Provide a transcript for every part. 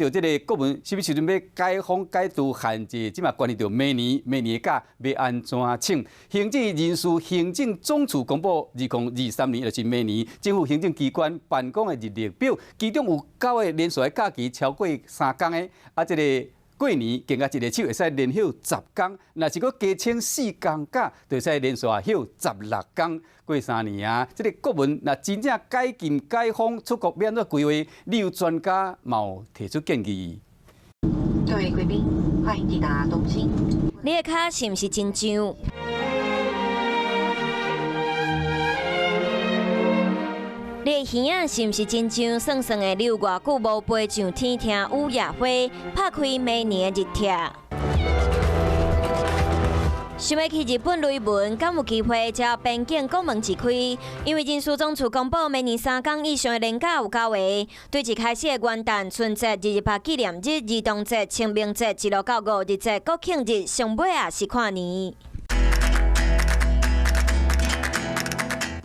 著這个國門啥物時陣欲解封解除限制，這嘛關係著明年明年的假欲按怎請。行政人事行政總處公布，2023年就是明年政府行政機關辦公的日曆表，其中有九个連續的假期超過3工的，啊，這个過年更加一个手會使連休10工，若是閣加請4工假，就會使連續休16工。過3年啊，這个國門若真正解禁解封出國欲按怎規劃，旅遊專家嘛有提出建議。各位貴賓，歡迎抵達東京。你的跤是毋是真脹？你的耳仔是毋是真像算算的？你有偌久無飛上天聽雨夜花，拍開明年的日帖。想欲去日本雷文，敢有機會只要邊境國門一開？因為人事總處公布，明年3工以上的連假有九个，對一開始的元旦、春節、228紀念日、兒童節、清明節，一路到五日節、國慶日，上尾仔是跨年。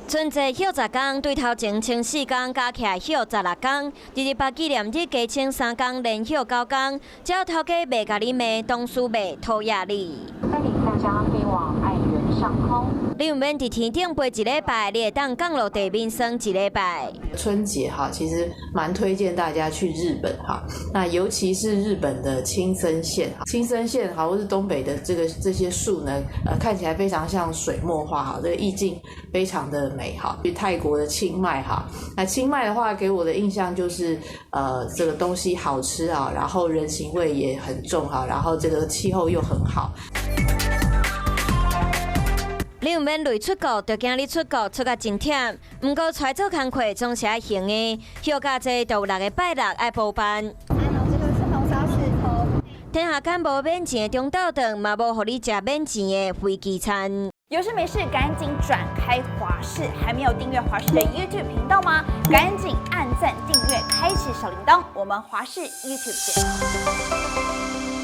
春節休10工，對頭前請4工，加起來休16工。228紀念日加請3工，連休9工。只要頭家袂共你罵，同事袂討厭你。帶領大家飛往愛媛上空。你毋免佇天頂飛一禮拜，你會當降落地面耍一禮拜。春節哈，其實蠻推薦大家去日本哈。那尤其是日本的青森縣，青森縣哈，或是東北的這些樹呢，看起來非常像水墨畫哈，這個意境非常的美哈。去泰國的清邁哈，那清邁的話，給我的印象就是，這個東西好吃啊，然後人情味也很重哈，然後這個氣候又很好。你毋免累出國，就驚你出國出甲真忝。毋過出來做工課總是愛還的，休假濟就有六个拜六愛補班。這個是紅燒石頭。天下間無免錢的中晝頓，嘛無予你食免錢的飛機餐。有事沒事趕緊轉開華視，還沒有訂閱華視的 YouTube 頻道嗎？趕緊按讚訂閱，開啟小鈴鐺。我們華視 YouTube 見。